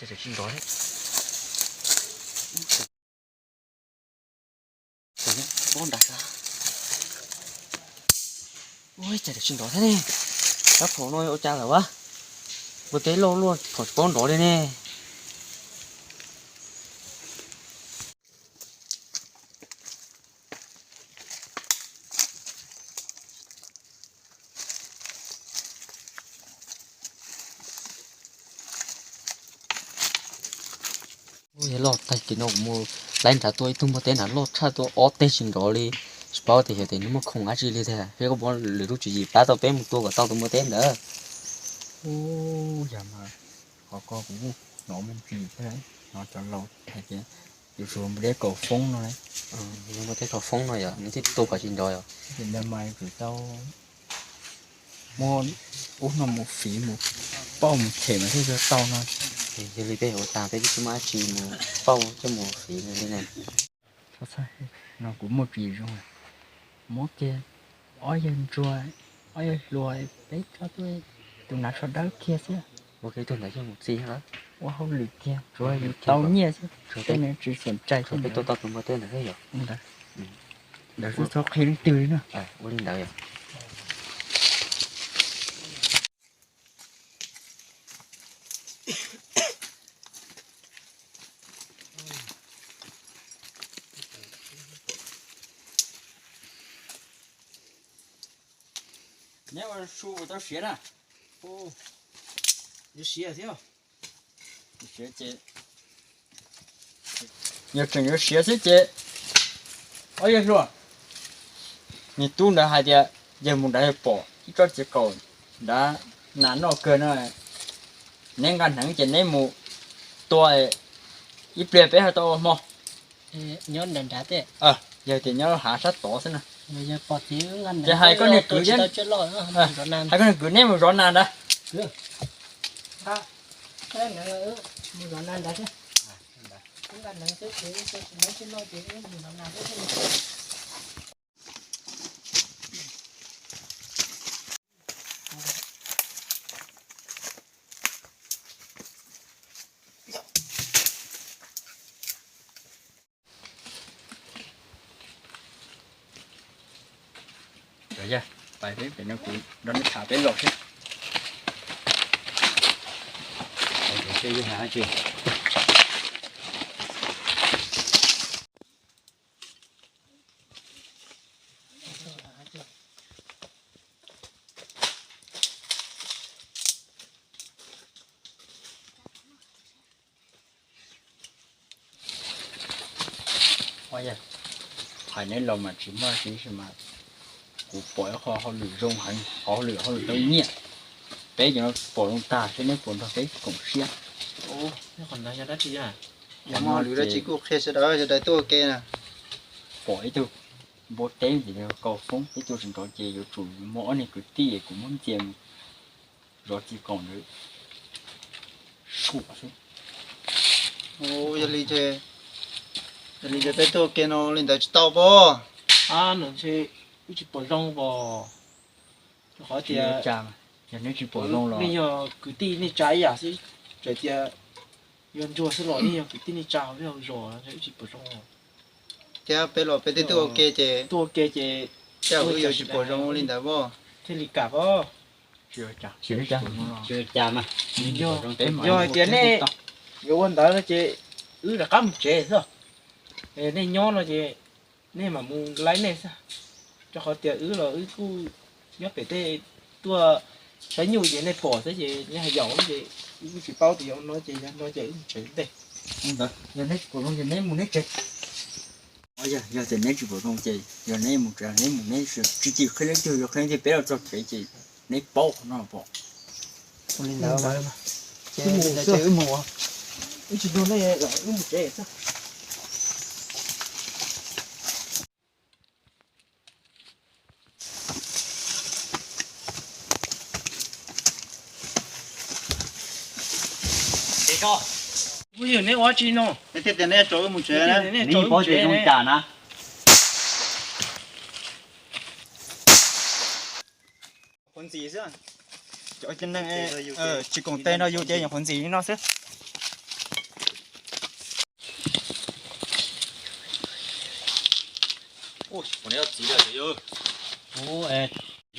Cas tsis nrov thiab. Pob nrad sab. Ua cas tsis nrov thiab ne? Rab phom no ua cas lawm a? Npua teb loj luaj thaum tsis paub nrov li ne. Ua yog loj tag kis no kuv mus laib nrad tuaj ib tug npua teb na loj tshaj tuaj ob teg tsis nrov li. Tsis paub tias xyov tias nws muaj khoom dab tsi li tiag. Peb koj muab lwm lub tswv yim pab tau peb mus tua kom tau tus npua teb ntawd. Ub, yog mas qhov ko kuv hnov me ntsis thiab, hnov cov laus hais tias yuav tsum mus deb kaum foob no. Npua teb kaum foob no yog nws thiaj tua kom tsis nrov yog. Ntawd mas yuav tsum tau muab ub no mus fiv mus pauj mus them mas thiaj yuav tau no. Yog li peb ua tag peb twb tsis muaj dab tsi mus pauj coj mus fiv li ne. No kuv muaj tswv yim zoo, muab kiag ob yawg ntsuag, ob yawg hluas, peb tso tuaj, tus nav tsho dawb kiag xwb. Ua kiag tus ntawd coj mus txi ua hauj lwm kiag, tsuav yus tau nyiaj xwb, peb tsis xom txais peb tuaj tau tus npua teb ntawd thiab yom. Ntawd xwb txhob qhia leej twg li na. Ua li ntawd yom. Neb ua su tau siav na. Siav thiab. Yog tseem yuav siav xwb ces, ob yawg hluas, niag tub ntawd hais tias yawg mus nrad yawg pom ib tsob txiv qaum nrad nas noj kawg no, neb nqa hneev ces neb mus tua ib pliag peb ho tau ua hmo. Yog tias nyob hav sab tod xwb na. Ces hais koj niag kwv thiab, hais koj niag kwv neb mus zov nas ntag. Pais pem no kuv nrog neb tham peb los thiab. Hais neb los mas tsis muaj tsi mas kuv pom ib qho hauj lwm zoo heev, qhov hauj lwm hauj lwm tau nyiaj. Peb cov no pom zoo tag thiab neb puas nrog peb koom siab? Qhov no yog dab tsi? Yog muaj hauj lwm dab tsi kuj qhia sawv daws, sawv daws tuaj ua ke na. Pom ib tug npua teb ces kaus foob, peb tua tsis nrov ces yuav tsum muaj ob niag kwv tij kuv muab ntxias mus zov txiv qaum ntawd sua xwb. Yog li ces, yog li ces peb tuaj ua ke no li ntawd tsis tau pob? Ab, no ntshe wb tsis pom zoo pom. Rau qhov tias yog neb tsis pom zoo los nej yog kwv tij neej tsa ib yam xwb, txawm tias yog ntsuag xwb los nej yog kwv tij neej tsa hauv peb hauv zos, wb tsis pom zoo. Thiab peb los peb twb tuaj ua ke ces, tuaj ua ke ces tej zaum wb yuav tsis pom zoo li ntawd pob. Thiaj li kam pob. Yog hais tias nej yuav ua ntawd no ces wb rov qab mus tsev xwb. Nej nyob no ces nej mam mus laib nej xwb, rau qhov tias wb los wb kuj nyob pem tej tuaj saib nyuj ces nej pom xwb ces nej hais yaum ces wb tsis paub tias yog no ces yog no ces wb mus tsev ntej. Ntawd yog neb tsis pom zoo ces neb mus neb tsev. Yog, yog tias neb tsis pom zoo ces yog neb mus tsev, neb mus neb tsis tsis qhia leej twg, yog qhia leej twg peb los txog tsev ces neb paub qhov no pom. Ua li ntawd, ces wb mus, wb tsis nrog nej, wb mus tsev xwb. Kuv yog neb ua tsi no? Neb thiaj tias neb tso wb mus tsev, neb paub tias zoo cas na. Qhuav ntxim xwb. Cov neeg tsis koom tes nrog yus ces nyuam qhuav ntxim li no xwb. Tsis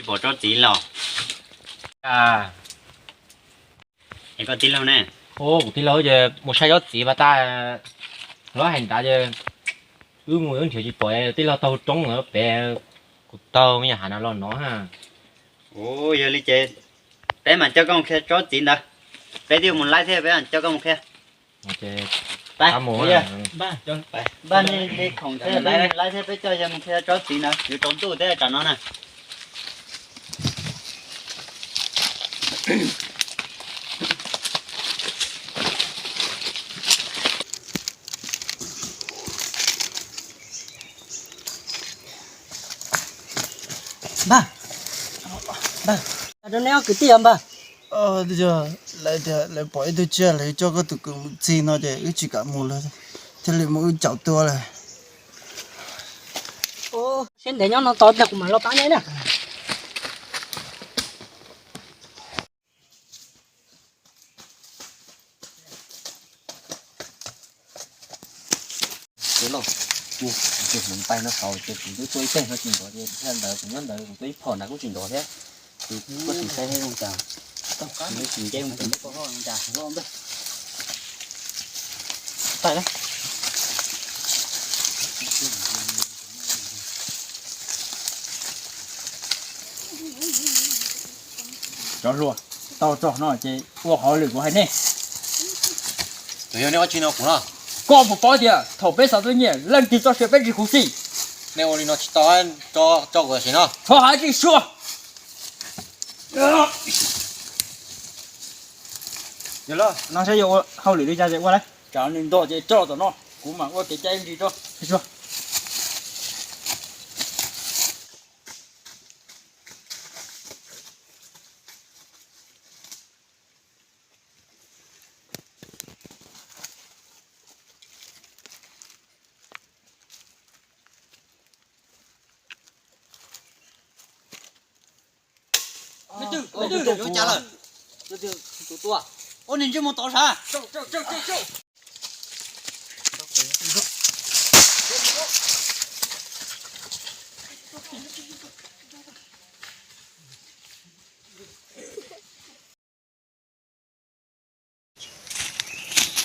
pom tsob txiv los? Es koj tij laug ne? Kuv tij laug ces mus saib tsob txiv pas tas, los hais nrad ces wb mus wb nrhiav tsis pom, tij laug taug roob lawm pem, kuv taug me nyuam hav no los no ha. Yog li ces peb mam coj koj mus qhia tsob txiv ntawd. Peb twb mus laib thiab, peb mam coj koj mus qhia. Peb mus, npaj nej li khoom thiab, peb mus laib thiab, peb coj yawg mus qhia tsob txiv ntawd, yuav tsaus ntuj thiab tsam no na. Npawg, npawg, rau neb ob kwv tij os npawg. Lawv tias lawv pom ib tug tsiaj, lawv coj koj tus kwv mus txi no ces wb tsis kam mus lawm, thiaj li muab wb caum tua lawm. Siab ntev nyob no tos tag kuv mam los pab neb na. Ces los, kuv tsis mus pais no saud ces kuv twb tua ib teg no tsis nrov, ces thiaj ntawd kuv nyob ntawd kuv tua ib phom ntawd kuj tsis nrov thiab. Ces koj sim saib zoo cas, tsis nce mus ces muab koj ho cas loj npawg. Tais na. Cov hluas, tau txog no ces ua hauj lwm kuv hais nej. Yog nej ua tsi no kuv no? Koj puas paub tias thaum peb xav tuaj nyiaj leej twg txoj sia peb tsis khuv xim? Nej ua li no tsis tau, tso kuv tam sim no. Txhob hais tsis sua. Yog los no saib yuav ua hauj lwm li cas ces ua lauj. Tsam nws ntog ces coj los tom no, kuv mam ua kev cai ntsis tso. Ua cas lawm? Ua niag ntsej muag tod sav.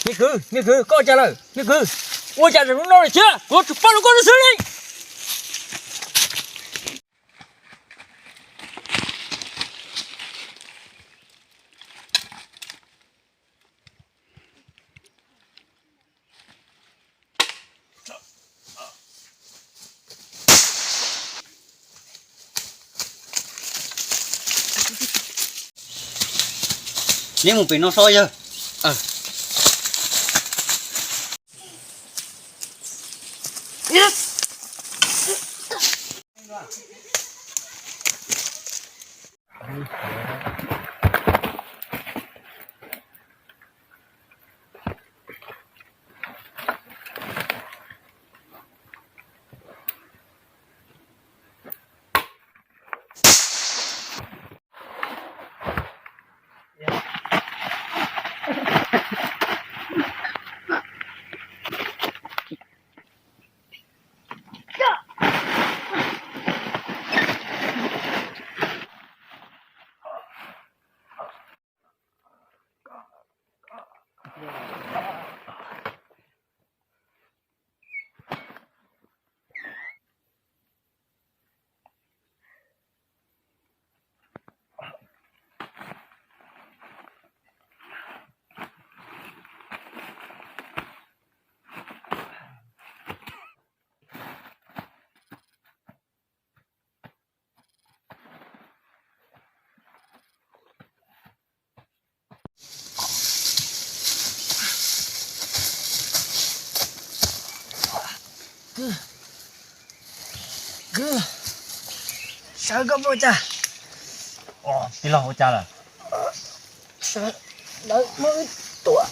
Me kwv, me kwv, koj ua cas lawm me kwv? Ua cas zaum no lawm thiab, kuv yuav tsum pab rau koj xwb li. Neb mus pem no so yawg. Kwv, kwv, sawv koj puas cas? Tij laug ua cas lawm? Sawv, lawv muab wb tua.